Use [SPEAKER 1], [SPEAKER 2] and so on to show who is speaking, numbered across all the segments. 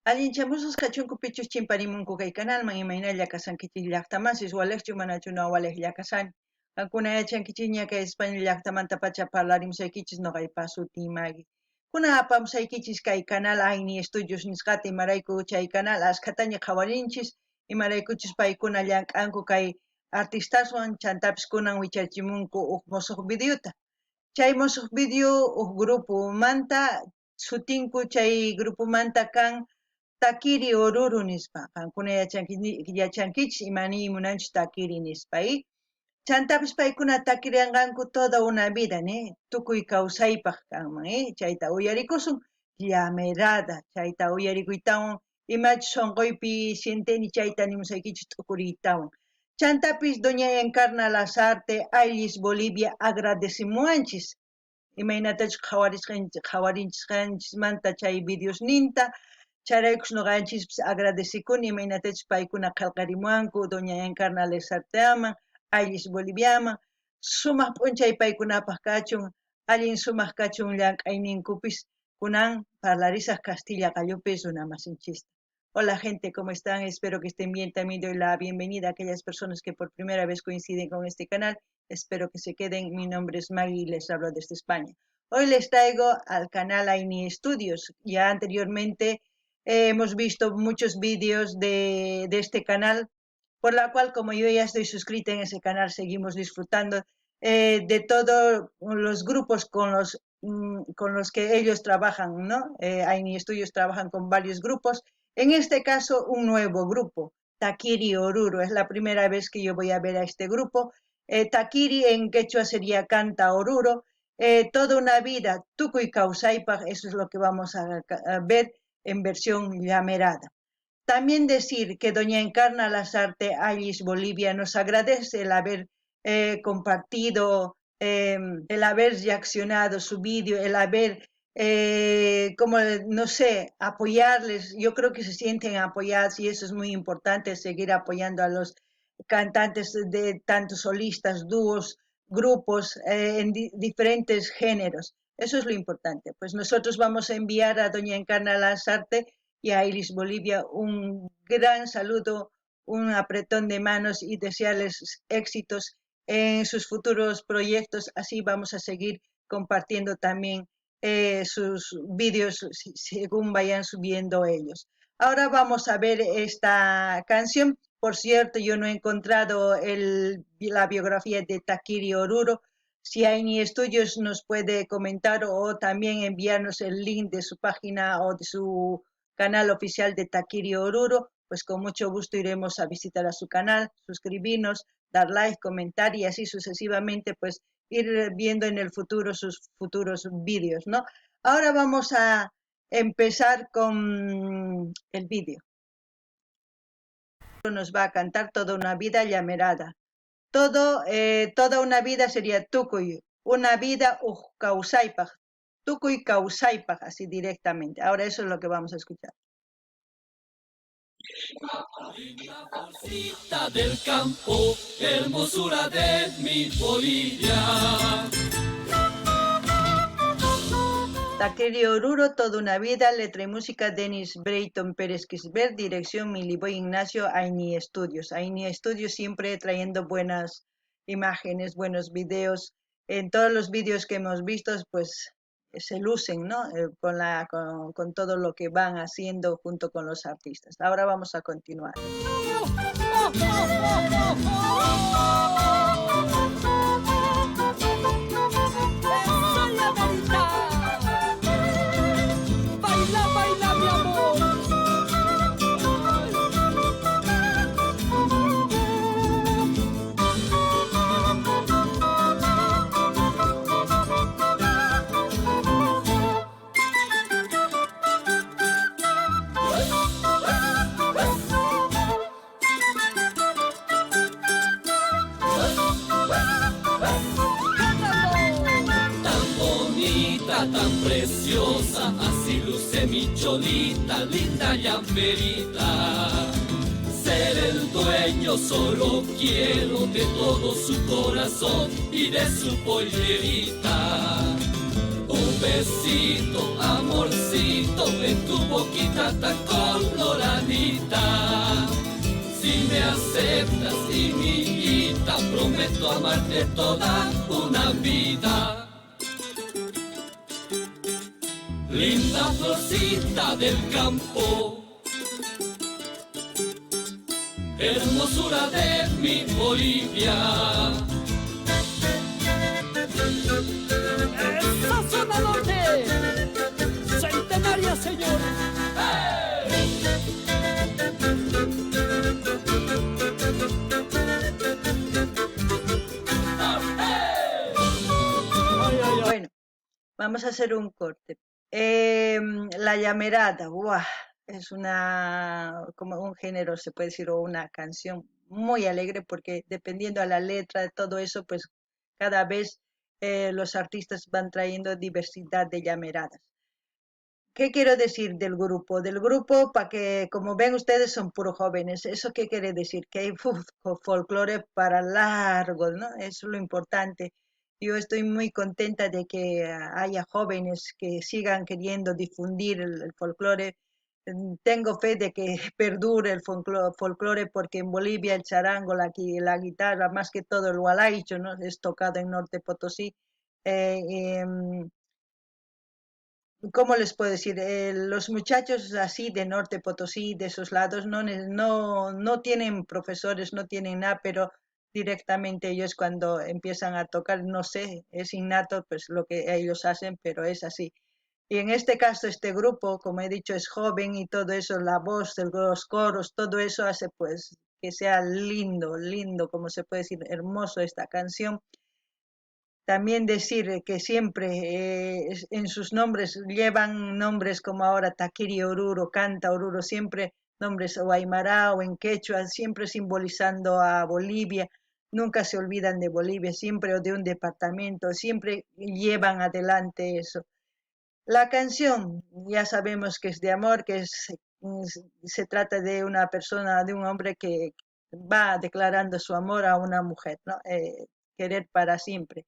[SPEAKER 1] Allinchamusqas kachunku pichus chimparimunku kay kanalman, imaynalla kashankichis llaqtamasis, walejchu manachu no walejlla kashani. Qankuna yachankichikña kay España llaqtamantapacha parlarimusaykichis noqaypa sutiy Maggie. Kunan apamusaykichis kay canal Ayni Estudios nisqata, imarayku chay canal askhataña qhawarinchis, imaraykuchus paykuna llank'anku kay artistaswan, chantapis kunan wichachimunku uj mosoq videota. Chay mosoq video uj grupomanta sutinku chay grupomanta kan Takiri Oruro nispa. Qankuna yachankichis ima niy munanchus Takiri nispa. Chantapis paykuna takirianqanku toda una vida, ne? Tukuy kawsaypaq kanman, chayta uyarikusun llamerada, chayta uyarikuytawan imachus sonqoypi sienteni chayta nimusaykichis t'ukuriytawan. Chantapis doña Encarna Lazarte, Aylis Bolivia agradecimuwanchis imaynatachus qhawarinchisqanchismanta chay videosninta, chayraykus noqanchispis agradecikuni imaynatachus paykuna qhelqarimuwanku doña Encarna Lezarteaman, Aylis Boliviaman, sumaq p'unchay paykunapaq kachun, allin sumaq kachun llank'ayninkupis, kunan parlarisaq Castilla qallupi runamasinchista. Hola gente, ¿cómo están? Espero que estén bien. También doy la bienvenida a aquellas personas que por primera vez coinciden con este canal. Espero que se queden. Mi nombre es Maggie y les hablo desde España. Hoy les traigo al canal Aini Studios. Ya anteriormente hemos visto muchos vídeos de este canal, por la cual, como yo ya estoy suscrita en ese canal, seguimos disfrutando de todos los grupos con los que ellos trabajan, ¿no? Aini Studios trabajan con varios grupos. En este caso, un nuevo grupo, Takiri Oruro. Es la primera vez que yo voy a ver a este grupo. Takiri en quechua sería canta Oruro. Toda una vida, tukuy kawsaypaq, eso es lo que vamos a ver en versión llamerada. También decir que doña Encarna Lazarte Aylis Bolivia nos agradece el haber compartido, el haber reaccionado su vídeo, el haber, como, no sé, apoyarles. Yo creo que se sienten apoyados y eso es muy importante, seguir apoyando a los cantantes de tantos solistas, dúos, grupos, en diferentes géneros. Eso es lo importante. Pues nosotros vamos a enviar a doña Encarna Lazarte y a Aylis Bolivia un gran saludo, un apretón de manos y desearles éxitos en sus futuros proyectos. Así vamos a seguir compartiendo también sus vídeos según vayan subiendo ellos. Ahora vamos a ver esta canción. Por cierto, yo no he encontrado la biografía de Takiri Oruro. Si Aini Studios nos puede comentar o también enviarnos el link de su página o de su canal oficial de Takiri Oruro, pues con mucho gusto iremos a visitar a su canal, suscribirnos, dar like, comentar y así sucesivamente, pues ir viendo en el futuro sus futuros vídeos, ¿no? Ahora vamos a empezar con el vídeo. Nos va a cantar toda una vida llamerada. Toda una vida sería tukuy, una vida uj kawsaypaq, tukuy kawsaypaq, así directamente. Ahora eso es lo que vamos a escuchar.
[SPEAKER 2] Linda florcita del campo, hermosura de mi Bolivia.
[SPEAKER 1] Takiri Oruro, toda una vida, letra y música Denis Breyton Pérez Quisbert, dirección Miliboy Ignacio, Aini Studios. Aini Studios siempre trayendo buenas imágenes, buenos videos. En todos los vídeos que hemos visto, pues se lucen, ¿no? Con todo lo que van haciendo junto con los artistas. Ahora vamos a continuar.
[SPEAKER 2] Baila, baila, mi amor. Tan bonita, tan preciosa, así luce mi cholita, linda llamerita. Ser el dueño solo quiero de todo su corazón y de su pollerita. Un besito, amorcito, en tu boquita tan coloradita. Si me aceptas, imillita, prometo amarte toda una vida. Linda florcita del campo, hermosura de mi Bolivia.
[SPEAKER 3] ¡Esa zona norte! ¡Centenaria, señor!
[SPEAKER 1] Bueno, vamos a hacer un corte. La llamerada, ¡guau! Es una, como un género, se puede decir, o una canción muy alegre, porque dependiendo a la letra de todo eso, pues cada vez los artistas van trayendo diversidad de llameradas. ¿Qué quiero decir del grupo? Del grupo, pa' que, como ven ustedes, son puros jóvenes. ¿Eso qué quiere decir? Que hay folclore para largo, ¿no? Eso es lo importante. Yo estoy muy contenta de que haya jóvenes que sigan queriendo difundir el folclore. Tengo fe de que perdure el folclore, porque en Bolivia el charango, la guitarra, más que todo el hualaicho, ¿no? Es tocado en Norte Potosí. ¿Cómo les puedo decir? Los muchachos así de Norte Potosí, de esos lados, no tienen profesores, no tienen nada, pero directamente ellos cuando empiezan a tocar, no sé, es innato pues lo que ellos hacen, pero es así. Y en este caso, este grupo, como he dicho, es joven y todo eso, la voz, los coros, todo eso hace pues que sea lindo, lindo, como se puede decir, hermoso esta canción. También decir que siempre en sus nombres llevan nombres como ahora Taquiri Oruro, Canta Oruro, siempre nombres o aymara o en quechua, siempre simbolizando a Bolivia. Nunca se olvidan de Bolivia, siempre, o de un departamento, siempre llevan adelante eso. La canción, ya sabemos que es de amor, que se trata de una persona, de un hombre que va declarando su amor a una mujer, ¿no? Querer para siempre.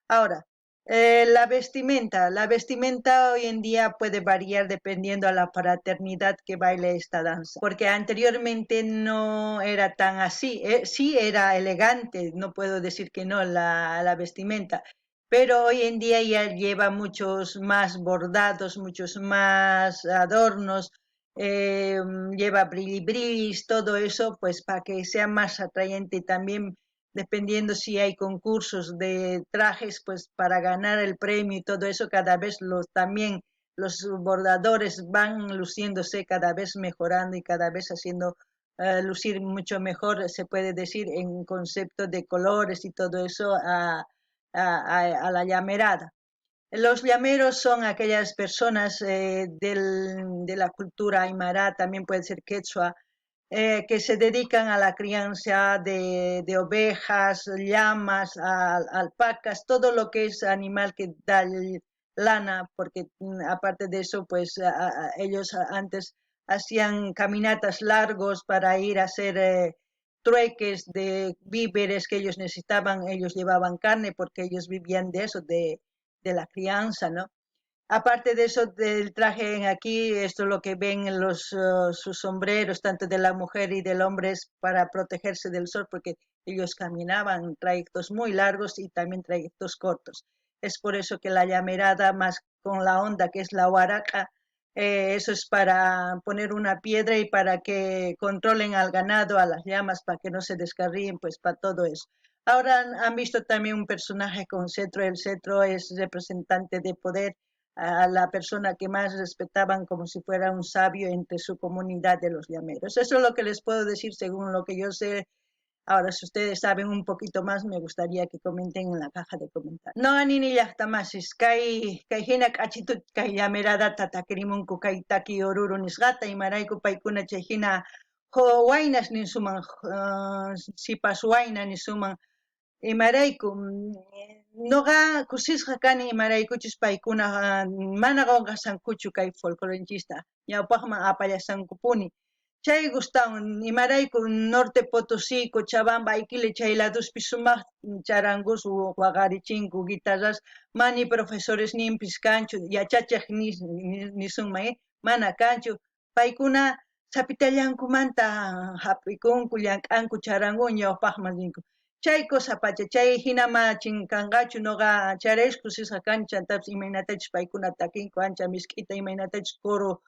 [SPEAKER 1] Ahora, la vestimenta. La vestimenta hoy en día puede variar dependiendo a la fraternidad que baile esta danza, porque anteriormente no era tan así. Sí era elegante, no puedo decir que no, la vestimenta, pero hoy en día ya lleva muchos más bordados, muchos más adornos, lleva brilli brillis, todo eso, pues para que sea más atrayente. Y también dependiendo si hay concursos de trajes, pues para ganar el premio y todo eso, cada vez también los bordadores van luciéndose, cada vez mejorando y cada vez haciendo lucir mucho mejor, se puede decir, en concepto de colores y todo eso a la llamerada. Los llameros son aquellas personas de la cultura aymara, también puede ser quechua, que se dedican a la crianza de ovejas, llamas, alpacas, todo lo que es animal que da lana, porque aparte de eso, ellos antes hacían caminatas largos para ir a hacer trueques de víveres que ellos necesitaban. Ellos llevaban carne porque ellos vivían de eso, de la crianza, ¿no? Aparte de eso, del traje en aquí, esto es lo que ven en sus sombreros, tanto de la mujer y del hombre, es para protegerse del sol, porque ellos caminaban trayectos muy largos y también trayectos cortos. Es por eso que la llamerada, más con la onda que es la huaraca, eso es para poner una piedra y para que controlen al ganado, a las llamas, para que no se descarríen, pues para todo eso. Ahora han visto también un personaje con cetro. El cetro es representante de poder, a la persona que más respetaban como si fuera un sabio entre su comunidad de los llameros. Eso es lo que les puedo decir según lo que yo sé. Ahora, si ustedes saben un poquito más, me gustaría que comenten en la caja de comentarios. No anini llaqtamasis, kay hina k'achitut kay llamerada tatakirimunku kay taki oruro nisqata, imarayku paykuna chay hina waynas ninsuman, sipas wayna nisuman, imarayku, noqa kusisqa kani imaraykuchus paykuna mana qunqasankuchu kay folclorenchista, ñawpaqman apallasankupuni. Chay gustawan imarayku Norte Potosí, Cochabamba, Aiquile chay ladospi sumaj charangus waqarichinku guitarras, mani profesoresninpis kanchu, yachachej nisunman mana kanchu, paykuna sapitallankumanta jap'ikunku, llank'anku charanguwan ñawpajman rinku. Chay cosa pacha, chay jina mana chinkanqachu, noqa chayrayku kusisqa kani, chantapis imaynatachus paykuna takinku ancha misk'ita, imaynatachus coro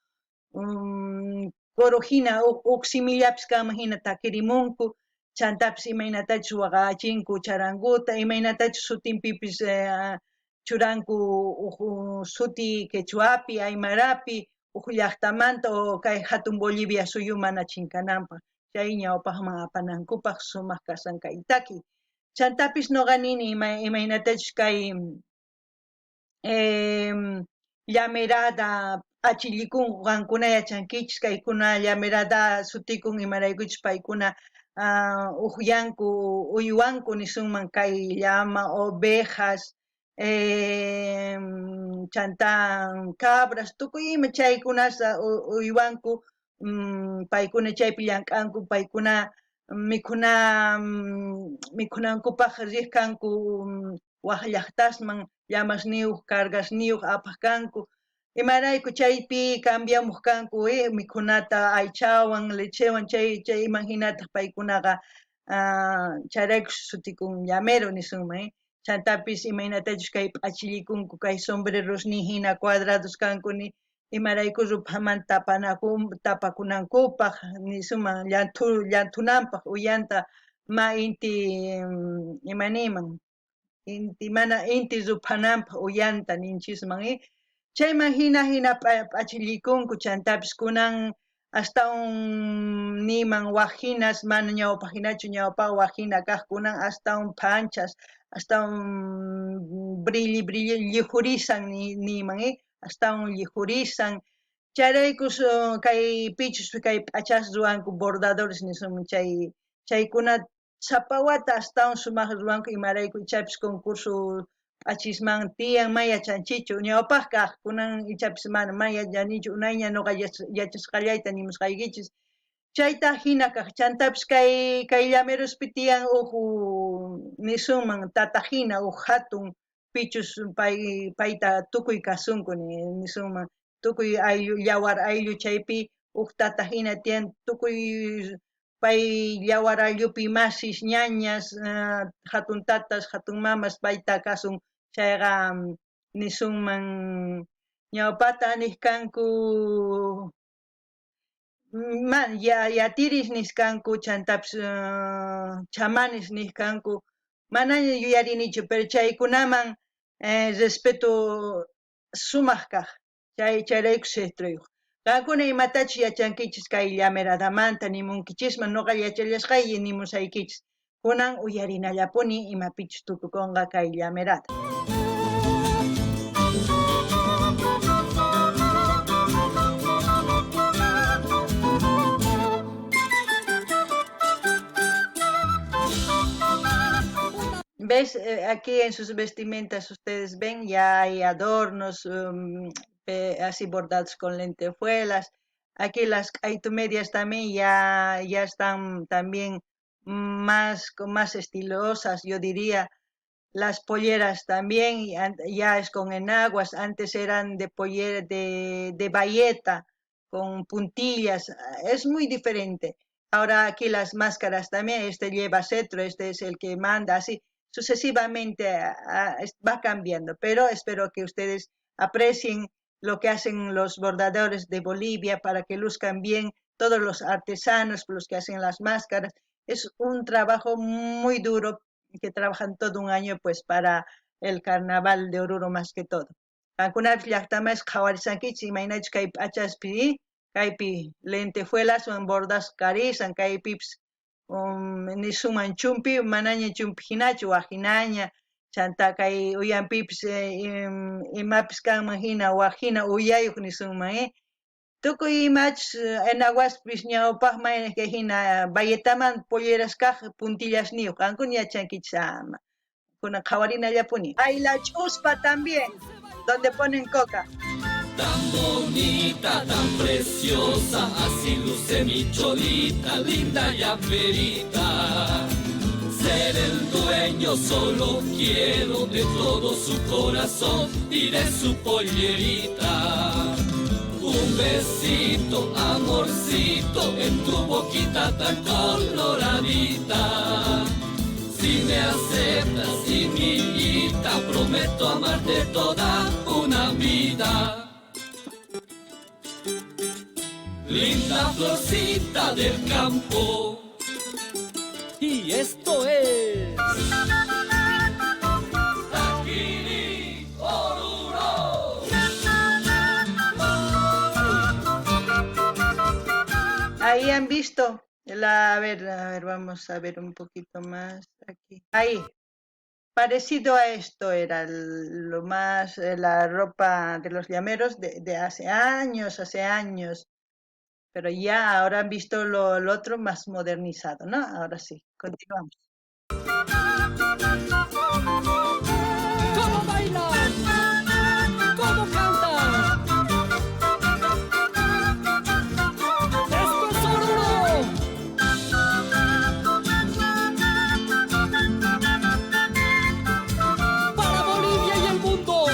[SPEAKER 1] coro jina uj simillapis kanman jina takirimunku, chantapis imaynatachus waqachinku charanguta, imaynatachus sutinpipis churanku uj suti quechuapi, aymarapi, uj llajtamanta o kay jatun Bolivia suyu mana chinkananpaj, chay ñawpajman apanankupaj sumaj kashan kay takiy. Chantapis noqa nini imaynatachus kay llamerada p'achillikunku, qankuna yachankichis kaykuna llamerada sutikun imaraykuchus paykuna ujyanku uywanku nisunman kay llama, ovejas, chantá cabras, tukuy ima chaykunasta uywanku, paykuna chaypi llank'anku, paykuna mikhuna mikhunankupaj rej kanku waj llajtasman, llamasniyoj, cargasniyoj apaj kanku, imarayku chaypi cambiamoj kanku mikhunata aychawan, lechewan, chayman jinataj paykunaqa chayrayku sutikun llamero nisunman. Chantapis imaynatachus kay p'achillikunku, kay sombrerosnin jina cuadrados kanku, ni imarayku ruphaman tapakunankupaj nisunman, llanthunanpaj uyanta ma inti imaniyman, inti mana inti ruphananpaj uyanta ninchisman, chayman jina jina p'achillikunku. Chantapis kunan astawan niyman waj jinas, mana ñawpaj jinachu, ñawpaj waj jina kaj, kunan astawan phanchas, astawan brilli brilli llijurisan niyman, astawan llijurisan. Chayraykus kay pichus kay p'achas ruwanku bordadores nisunman, chaykuna sapa wata astawan sumaj ruwanku, imarayku ichapis concurso p'achisman tiyan, ma yachanchichu ñawpaj kaj, kunan ichapis mana, ma yachanichu, unayña noqa yachasqallayta nimusqaykichis. Chayta jina kaj. Chantapis kay llamerospi tiyan uj nisunman tata jina, uj jatun pichus payta tukuy kasunku nisunman, tukuy ayllu, yawar ayllu chaypi uj tata jina tiyan, tukuy pay yawar ayllupi masis, ñañas, jatun tatas, jatun mamas payta kasun. Chayqa nisunman ñawpata nej kanku yatiris niskanku, chantapis chamanes nej kanku, manaña yuyarinichu, pero chaykunaman respeto sumaj kaj, chayrayku cetroyoj. Qankuna imatachus yachankichis kay llameradamanta nimunkichisman, noqa yachallasqay nimusaykichis. Kunan uyarinallapuni imapichus tukukonqa kay llamerada. ¿Ves? Aquí en sus vestimentas ustedes ven, ya hay adornos así bordados con lentejuelas. Aquí las medias también ya están también más estilosas, yo diría. Las polleras también ya es con enaguas, antes eran de pollera, de bayeta, con puntillas, es muy diferente. Ahora aquí las máscaras también, este lleva cetro, este es el que manda, así sucesivamente va cambiando, pero espero que ustedes aprecien lo que hacen los bordadores de Bolivia para que luzcan bien todos los artesanos, los que hacen las máscaras. Es un trabajo muy duro que trabajan todo un año pues para el carnaval de Oruro más que todo. Qankunapis llaqtamas qhawarisankichis imaynachus kay p'achaspi, kaypi lentejuelaswan bordas karisan, kaypipis nisuman chumpi, manaña chumpi hinachu, waj hinaña, chanta kay uyanpipis imapis kanman hina, waj hina uyayuq nisunman, Tukuy imachus enaguaspis ñawpaqman kay hina bayetaman polleras kaq puntillasniyuq, qankuna yachankichis ama. Kunan qhawarinallapuni. Hay la chuspa también, donde ponen coca.
[SPEAKER 2] Tan bonita, tan preciosa, así luce mi cholita, linda llaverita. Ser el dueño solo quiero de todo su corazón y de su pollerita. Un besito, amorcito, en tu boquita tan coloradita. Si me aceptas, imita, prometo amarte toda una vida. Linda florcita del campo.
[SPEAKER 3] Y esto es...
[SPEAKER 2] Taquiri Oruro.
[SPEAKER 1] Ahí han visto la, a ver, vamos a ver un poquito más aquí. Ahí, parecido a esto era lo más, la ropa de los llameros de hace años, hace años. Pero ya ahora han visto lo otro más modernizado, ¿no? Ahora sí, continuamos.
[SPEAKER 3] ¿Cómo bailan? ¿Cómo cantan? ¡Esto es Oruro! ¡Para Bolivia y el mundo!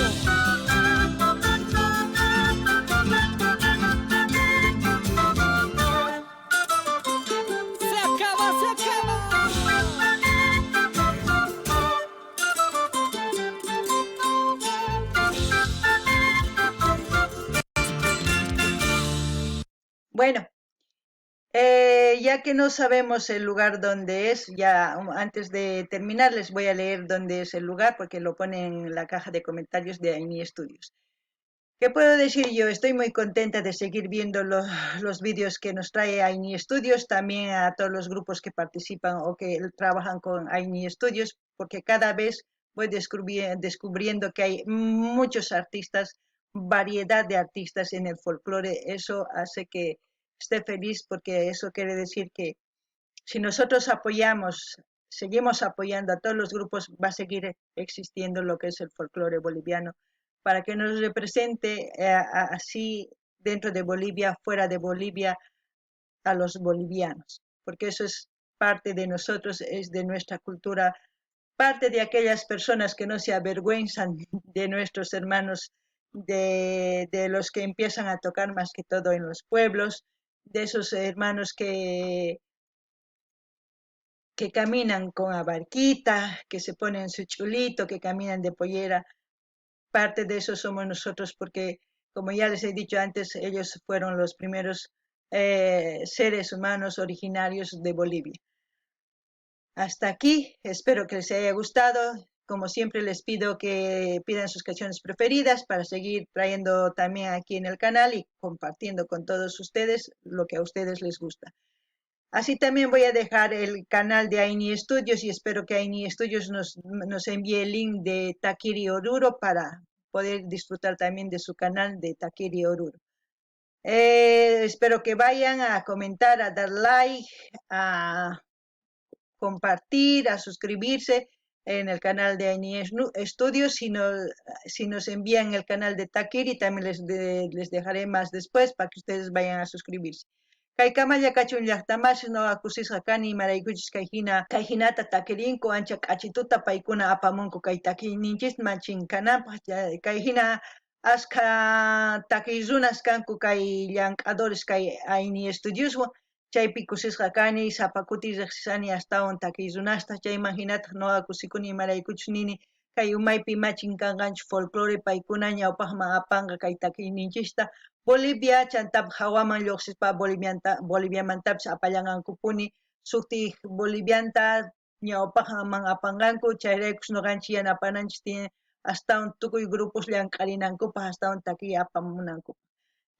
[SPEAKER 3] ¡Se acaba, se acaba!
[SPEAKER 1] Ya que no sabemos el lugar donde es, ya antes de terminar les voy a leer dónde es el lugar porque lo pone en la caja de comentarios de Ayni Studios. ¿Qué puedo decir yo? Estoy muy contenta de seguir viendo los vídeos que nos trae Ayni Studios, también a todos los grupos que participan o que trabajan con Ayni Studios, porque cada vez voy descubriendo que hay muchos artistas, variedad de artistas en el folclore. Eso hace que esté feliz, porque eso quiere decir que si nosotros seguimos apoyando a todos los grupos, va a seguir existiendo lo que es el folclore boliviano, para que nos represente así dentro de Bolivia, fuera de Bolivia, a los bolivianos, porque eso es parte de nosotros, es de nuestra cultura, parte de aquellas personas que no se avergüenzan de nuestros hermanos, de los que empiezan a tocar más que todo en los pueblos, de esos hermanos que caminan con abarquita, que se ponen su chulito, que caminan de pollera. Parte de eso somos nosotros, porque, como ya les he dicho antes, ellos fueron los primeros seres humanos originarios de Bolivia. Hasta aquí, espero que les haya gustado. Como siempre les pido que pidan sus canciones preferidas para seguir trayendo también aquí en el canal y compartiendo con todos ustedes lo que a ustedes les gusta. Así también voy a dejar el canal de Ayni Studios y espero que Ayni Studios nos envíe el link de Taquiri Oruro para poder disfrutar también de su canal de Taquiri Oruro. Espero que vayan a comentar, a dar like, a compartir, a suscribirse en el canal de Ayni Studios. Si nos envían el canal de Taquiri, también les dejaré más después para que ustedes vayan a suscribirse. Kaykamalla kachun llaqtamasis noqa kusisqa kani imaraykuchus kay hinata takirinku ancha k'achituta paykuna apamunku kay takiyninchisman chinkananpaq. Kay hina askha takiy runas kanku kay llank'adores kay Ayni Studioswan, chaypi kusisqa kani, sapa kuti riqsisani astawan takiy runasta, chayman hinataq noqa kusikuni imaraykuchus nini kay umaypi machin kanqanchu folclore paykuna ñawpaqman apanqa kay takiyninchista. Bolivia chantap hawaman lluqsispa Boliviamantapis apallanqankupuni, suti Bolivianta ñawpaqman apanqanku, chayraykus noqanchis yanapananchis tiene astawan tukuy grupos llank'arinankupaq, astawan takiy apamunankupaq.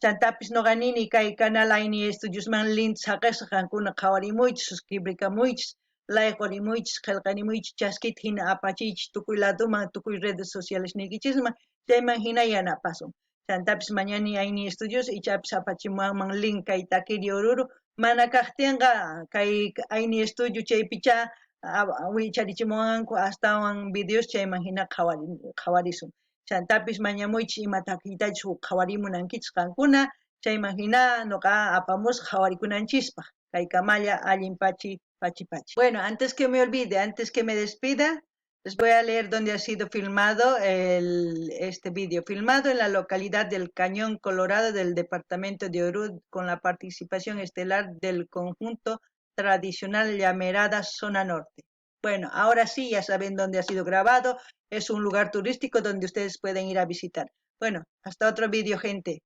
[SPEAKER 1] Chantapis noqa nini kay canal Ayni Studiosman link saqesqa qankuna qhawarimuychis, suscribrikamuychis, like qorimuychis, qillqarimuychis, chaskita hina apachiychis tukuy laduman, tukuy redes sociales niykichisman, chayman hina yanapasun. Chantapis mañani Ayni Studios ichapis apachimuanman link kay Taquiri Oruro, mana kaqtinqa kay Ayni Studio chaypicha wicharichimuanku astawan videos chayman hina qhawarisun. Chantapis mañamuychis ima takiytachus qhawarimunankichis qankuna, chayman hina noqa apamusqa qhawarikunanchispaq. Kaykamalla allin pachi, pachi, pachi. Bueno, antes que me olvide, antes que me despida, les voy a leer dónde ha sido filmado este vídeo. Filmado en la localidad del Cañón Colorado del departamento de Oruro, con la participación estelar del conjunto tradicional Llamerada Zona Norte. Bueno, ahora sí, ya saben dónde ha sido grabado. Es un lugar turístico donde ustedes pueden ir a visitar. Bueno, hasta otro vídeo, gente.